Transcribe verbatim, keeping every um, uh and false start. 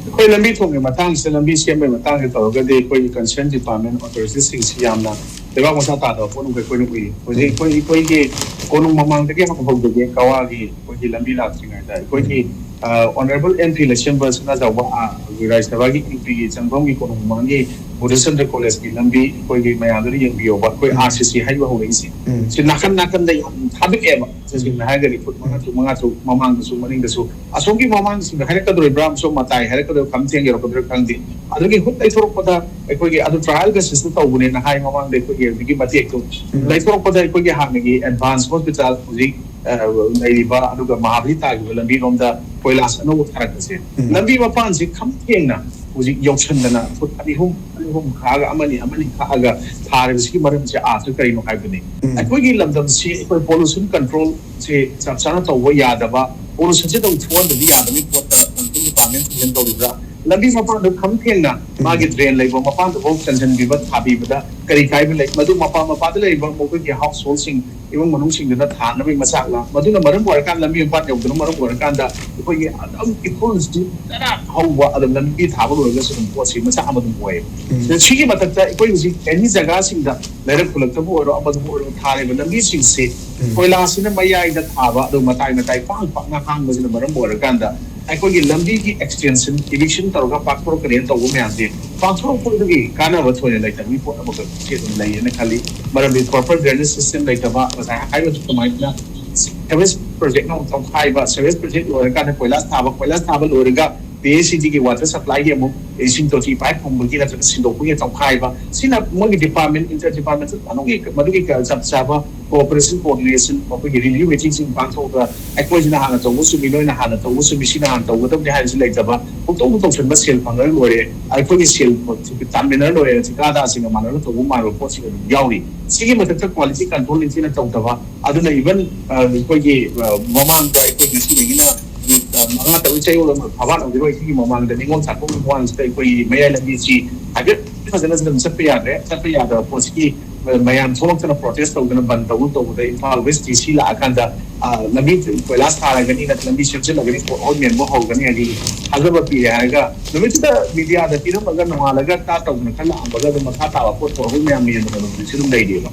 ꯑꯩꯈꯣꯏ ꯂꯝꯕꯤ ꯊꯣꯡꯒꯤ ꯃꯇꯥꯡꯁꯤꯗ, ꯂꯝꯕꯤ ꯁꯦꯝꯕꯒꯤ ꯃꯇꯥꯡꯁꯤꯗ ꯇꯧꯔꯒꯗꯤ, ꯑꯩꯈꯣꯏꯒꯤ concerned department authorities ꯁꯤꯡꯁꯤ ꯌꯥꯝꯅ ꯂꯩꯕꯥꯛ ꯃꯆꯥ ꯇꯥꯗꯕ ꯄꯣꯠ ꯑꯃꯈꯛ ꯑꯩꯈꯣꯏꯅ ꯎꯏ꯫ ꯍꯧꯖꯤꯛ ꯑꯩꯈꯣꯏ, ꯑꯩꯈꯣꯏꯒꯤ ꯀꯣꯅꯨꯡ ꯃꯃꯥꯡꯗꯒꯤ ꯍꯧꯕꯗꯒꯤ ꯀꯋꯥꯒꯤ ꯑꯩꯈꯣꯏꯒꯤ ꯂꯝꯕꯤ ꯂꯥꯛꯇ꯭ꯔꯤꯉꯩꯗ, ꯑꯩꯈꯣꯏꯒꯤ ꯑꯣꯅꯔꯦꯕꯜ ꯑꯦꯝ ꯄꯤ ꯂꯩꯁꯦꯝꯕ ꯁꯅꯥꯖꯥꯎꯕ, ꯑ, ꯔꯥꯖ꯭ꯌ ꯁꯚꯥꯒꯤ ꯑꯦꯝ ꯄꯤꯒꯤ ꯆꯪꯐꯝꯒꯤ ꯀꯣꯅꯨꯡ ꯃꯃꯥꯡꯒꯤ ꯕꯣꯙꯆꯟꯗ꯭ꯔ ꯀꯣꯂꯦꯖꯀꯤ ꯂꯝꯕꯤ ꯑꯩꯈꯣꯏꯒꯤ ꯃꯌꯥꯝꯗꯨꯅ ꯌꯦꯡꯕꯤꯌꯣꯕ, ꯑꯩꯈꯣꯏ ꯎꯝ꯫ ꯑꯥꯔ ꯁꯤ ꯁꯤ ꯍꯥꯏꯕ ꯍꯧꯔꯛꯏꯁꯦ꯫ ꯎꯝ꯫ ꯁꯤ ꯅꯥꯀꯟ ꯅꯥꯀꯟꯗ ꯌꯥꯝ ꯊꯥꯗꯣꯛꯑꯦꯕ, ꯇꯁꯦꯡꯅ ꯍꯥꯏꯔꯒꯗꯤ ꯐꯨꯠ ꯃꯉꯥ ꯇꯔꯨꯛ, ꯃꯉꯥ ꯇꯔꯨꯛ ꯃꯃꯥꯡꯗꯁꯨ ꯃꯅꯤꯡꯗꯁꯨ꯫ ꯑꯁꯣꯝꯒꯤ ꯃꯃꯥꯡꯁꯤꯡꯗ ꯍꯥꯏꯔꯛꯀꯗꯧꯔꯤꯕ꯭ꯔꯥ, ꯑꯁꯣꯝ ꯃꯇꯥꯏ ꯍꯥꯏꯔꯛꯀꯗꯧꯔꯤꯕ꯭ꯔꯥ, ꯈꯝ ꯊꯦꯡ ꯌꯧꯔꯛꯀꯗꯧꯔꯤꯕ꯭ꯔꯥ ꯈꯪꯗꯦ꯫ ꯑꯗꯨꯒꯤ ꯍꯨꯠ ꯂꯩꯊꯣꯔꯛꯄꯗ ꯑꯩꯈꯣꯏꯒꯤ ꯑꯗꯨ trial basis ꯇ ꯇꯧꯕꯅꯦꯅ ꯍꯥꯏ ꯃꯃꯥꯡꯗ, ꯑꯩꯈꯣꯏꯒꯤ ꯍꯧꯖꯤꯛꯀꯤ ꯃꯇꯦꯛꯇꯣ ꯎꯝ꯫ ꯂꯩꯊꯣꯔꯛꯄꯗ ꯑꯩꯈꯣꯏꯒꯤ ꯍꯥꯟꯅꯒꯤ ꯑꯦꯗꯚꯥꯟꯁ ꯍꯣꯁꯄꯤꯇꯥꯜ ꯍꯧꯖꯤꯛ, ꯑ, ꯂꯩꯔꯤꯕ, ꯑꯗꯨꯒ ꯃꯍꯥꯕꯂꯤ ꯇꯥꯈꯤꯕ ꯂꯝꯕꯤꯔꯣꯝꯗ ꯀꯣꯏꯂꯥꯁ ꯑꯅꯧꯕ ꯊꯥꯔꯛꯄꯁꯦ, ꯎꯝ꯫ ꯂꯝꯕꯤ ꯃꯄꯥꯟꯁꯤ ꯈꯝ ꯊꯦꯡꯅ ꯍꯧꯖꯤꯛ ꯌꯧꯁꯟꯗꯅ ꯐꯨꯠ ꯑꯅꯤ ꯑꯍꯨꯝ, ꯑꯅꯤ ꯑꯍꯨꯝ ꯈꯥꯛꯑꯒ, ꯑꯃꯅꯤ, ꯑꯃꯅꯤ ꯈꯥꯛꯑꯒ ꯊꯥꯔꯤꯕꯁꯤꯒꯤ ꯃꯔꯝꯁꯦ ꯑꯥꯔꯊ ꯀꯔꯤꯅꯣ ꯍꯥꯏꯕꯅꯤ꯫ ꯎꯝ꯫ ꯑꯩꯈꯣꯏꯒꯤ ꯂꯝꯗꯝꯁꯤ ꯑꯩꯈꯣꯏ pollution control ꯁꯤ ꯆꯞ ꯆꯥꯅ ꯇꯧꯕ ꯌꯥꯗꯕ, pollution ꯁꯤ ꯑꯗꯨꯝ ꯊꯣꯛꯍꯟꯗꯕꯗꯤ ꯌꯥꯗꯕꯒꯤ ꯄꯣꯠꯇ concerned department ꯁꯤꯡꯁꯤꯅ ꯇꯧꯔꯤꯕ꯭ꯔꯥ? ꯂꯝꯕꯤ ꯃꯄꯥꯟꯗ ꯈꯝ ꯊꯦꯡꯅ ꯎꯝ꯫ ꯃꯥꯒꯤ drain ꯂꯩꯕ ꯃꯐꯝꯗꯨꯐꯥꯎ ꯆꯟꯁꯤꯟꯕꯤꯕ, ꯊꯥꯕꯤꯕꯗ ꯀꯔꯤ ꯀꯥꯏꯕ ꯂꯩ? ꯃꯗꯨ ꯃꯄꯥ ꯃꯄꯥꯗ ꯂꯩꯔꯤꯕ ꯃꯈꯣꯏꯒꯤ household ꯁꯤꯡ, ꯏꯃꯨꯡ ꯃꯅꯨꯡꯁꯤꯡꯗꯨꯅ ꯊꯥꯅꯕꯒꯤ ꯃꯆꯥꯛꯂ? ꯃꯗꯨꯅ ꯃꯔꯝ ꯑꯣꯏꯔꯀꯥꯟꯗ, ꯂꯝꯕꯤ ꯃꯄꯥꯟ ꯌꯧꯗꯨꯅ ꯃꯔꯝ ꯑꯣꯏꯔꯀꯥꯟꯗ ꯑꯩꯈꯣꯏꯒꯤ ꯑꯗꯨꯝ ꯏꯐꯨꯜꯁꯤ ꯇꯔꯥ ꯍꯧꯕ, ꯑꯗꯨꯝ ꯂꯝꯕꯤ ꯊꯥꯕ ꯂꯣꯏꯔꯒꯁꯨ ꯑꯗꯨꯝ ꯄꯣꯠꯁꯤ ꯃꯆꯥ ꯑꯃ ꯑꯗꯨꯝ ꯑꯣꯏꯌꯦꯕ꯫ ꯎꯝ꯫ ꯑꯗ ꯁꯤꯒꯤ ꯃꯊꯛꯇ ꯑꯩꯈꯣꯏ ꯍꯧꯖꯤꯛ ꯑꯦꯅꯤ ꯖꯒꯥꯁꯤꯡꯗ ꯂꯩꯔꯛ ꯈꯨꯂꯛꯇꯕꯨ ꯑꯣꯏꯔꯣ, ꯑꯃꯗꯕꯨ ꯑꯣꯏꯔꯣ, ꯊꯥꯔꯤꯕ ꯂꯝꯕꯤꯁꯤꯡꯁꯤ ꯎꯝ꯫ ꯀꯣꯏꯂꯥꯁꯤꯅ ꯃꯌꯥꯏꯗ ꯊꯥꯕ, ꯑꯗꯨ ꯃꯇꯥꯏ ꯃꯇꯥꯏ ꯄꯥꯡ ꯄꯥꯛꯅ ꯍꯥꯡꯕꯁꯤꯅ ꯃꯔꯝ ꯑꯣꯏꯔꯀꯥꯟꯗ ꯑꯩꯈꯣꯏꯒꯤ ꯂꯝꯕꯤꯒꯤ extension, eviction ꯇꯧꯔꯒ ꯄꯥꯛꯊꯣꯔꯛꯀꯅꯦꯅ ꯇꯧꯕ ꯃꯌꯥꯝꯁꯦ ꯄꯥꯛꯊꯣꯔꯛꯄꯗꯒꯤ ꯀꯥꯟꯅꯕ ꯊꯣꯏꯅ ꯂꯩꯇꯕꯒꯤ ꯄꯣꯠ ꯑꯃꯈꯛ ꯑꯗꯨꯝ ꯂꯩꯌꯦꯅ ꯈꯜꯂꯤ꯫ ꯃꯔꯝꯗꯤ proper drainage system ꯂꯩꯇꯕ, ꯉꯁꯥꯏ ꯍꯥꯏꯕ ꯑꯗꯨꯃꯥꯏꯅ sewage project ꯅ ꯑꯃꯨꯛ ꯇꯧꯈꯥꯏꯕ, sewage project ꯂꯣꯏꯔꯀꯥꯟꯗ ꯀꯣꯏꯂꯥꯁ ꯊꯥꯕ, ꯀꯣꯏꯂꯥꯁ ꯊꯥꯕ ꯂꯣꯏꯔꯒ P H E D ꯒꯤ water supply ꯒꯤ ꯑꯃꯨꯛ ꯏꯁꯤꯡ ꯇꯣꯇꯤ pipe ꯐꯨꯝꯕꯒꯤ ꯅꯠꯇ꯭ꯔꯒ ꯁꯤꯟꯗꯣꯛꯄꯒꯤ ꯇꯧꯈꯥꯏꯕ, ꯁꯤꯅ ꯃꯣꯏꯒꯤ department, inter department ꯃꯅꯨꯡꯒꯤ, ꯃꯗꯨꯒꯤ ꯆꯞ ꯆꯥꯕ cooperation, coordination, ꯃꯈꯣꯏꯒꯤ review meeting ꯁꯤꯡ ꯄꯥꯡꯊꯣꯛꯑꯒ ꯑꯩꯈꯣꯏꯁꯤꯅ ꯍꯥꯟꯅ ꯇꯧꯕ ꯆꯨꯝꯃꯤ, ꯅꯣꯏꯅ ꯍꯥꯟꯅ ꯇꯧꯕ ꯆꯨꯝꯃꯤ, ꯁꯤꯅ ꯍꯥꯟꯅ ꯇꯧꯒꯗꯕꯅꯤ ꯍꯥꯏꯕꯁꯤ ꯂꯩꯇꯕ, ꯄꯨꯡꯇꯧꯗ ꯇꯧꯁꯟꯕ, ꯁꯦꯜ ꯐꯪꯉꯒ ꯂꯣꯏꯔꯦ, ꯑꯩꯈꯣꯏꯒꯤ ꯁꯦꯜ ꯇꯥꯟꯃꯤꯟꯅꯔ ꯂꯣꯏꯔꯦ, ꯊꯤꯀꯥꯗꯥꯔꯁꯤꯡꯒ ꯃꯥꯟꯅꯅ ꯇꯧꯕ ꯃꯥꯟꯕ ꯄꯣꯠꯁꯤꯡ ꯑꯗꯨꯝ ꯌꯥꯎꯔꯤ꯫ ꯁꯤꯒꯤ ꯃꯊꯛꯇ quality control ꯅꯤꯡꯊꯤꯅ ꯇꯧꯗꯕ, ꯑꯗꯨꯅ even, ꯑ, ꯑꯩꯈꯣꯏꯒꯤ, ꯑ, ꯃꯃꯥꯡꯗ ꯑꯩꯈꯣꯏ ꯉꯁꯤꯗꯒꯤꯅ ꯅꯨꯃꯤꯠ, ꯑ, ꯃꯉꯥ ꯇꯔꯨꯛ ꯆꯌꯣꯜ ꯑꯃ ꯐꯥꯕꯥꯠ ꯑꯣꯏꯒꯗꯧꯔꯤꯕ ꯁꯤꯒꯤ ꯃꯃꯥꯡꯗ ꯅꯤꯉꯣꯜ ꯆꯥꯛꯀꯧꯕꯒꯤ ꯃꯃꯥꯡꯁꯤꯗ ꯑꯩꯈꯣꯏꯒꯤ ꯃꯌꯥꯏ ꯂꯝꯕꯤꯁꯤ ꯍꯥꯏꯐꯦꯠ ꯐꯖꯅ ꯑꯗꯨꯝ ꯆꯠꯄ ꯌꯥꯗ꯭ꯔꯦ꯫ ꯆꯠꯄ ꯌꯥꯗꯕ ꯄꯣꯠꯁꯤꯒꯤ ꯃꯌꯥꯝ ꯊꯣꯛꯂꯛꯇꯅ ꯄ꯭ꯔꯣꯇꯦꯁ ꯇꯧꯗꯅ ꯕꯟ ꯇꯧꯗꯅ ꯇꯧꯕꯗ ꯏꯝꯐꯥꯜ ꯋꯦꯁ ꯗꯤ ꯁꯤ ꯂꯥꯛꯑꯀꯥꯟꯗ ꯂꯝꯕꯤ ꯀꯣꯏꯂꯥꯁ ꯊꯥꯔꯒꯅꯤ, ꯅꯠꯇ꯭ꯔꯒ ꯂꯝꯕꯤ ꯁꯦꯝꯖꯤꯜꯂꯒꯅꯤ, ꯄꯣꯠꯍꯣꯜ ꯃꯦꯟꯕ ꯍꯧꯒꯅꯤ ꯍꯥꯏꯗꯤ ꯊꯥꯖꯕ ꯄꯤꯔꯦ ꯍꯥꯏꯔꯒ ꯅꯨꯃꯤꯠꯇꯨꯗ ꯃꯤꯗꯤꯌꯥꯗ ꯄꯤꯔꯝꯃꯒ ꯅꯣꯡꯉꯥꯜꯂꯒ ꯇꯥ ꯇꯧꯗꯅ ꯈꯔ ꯂꯥꯛꯑꯝꯕꯒ ꯑꯗꯨꯝ ꯃꯈꯥ ꯇꯥꯕ ꯄꯣꯠ ꯄꯣꯠꯍꯣꯜ ꯃꯌꯥꯝ ꯃꯦꯟꯕ ꯍꯧꯖꯤꯛꯁꯨ ꯑꯗꯨꯝ ꯂꯩꯔꯤꯑꯕ꯫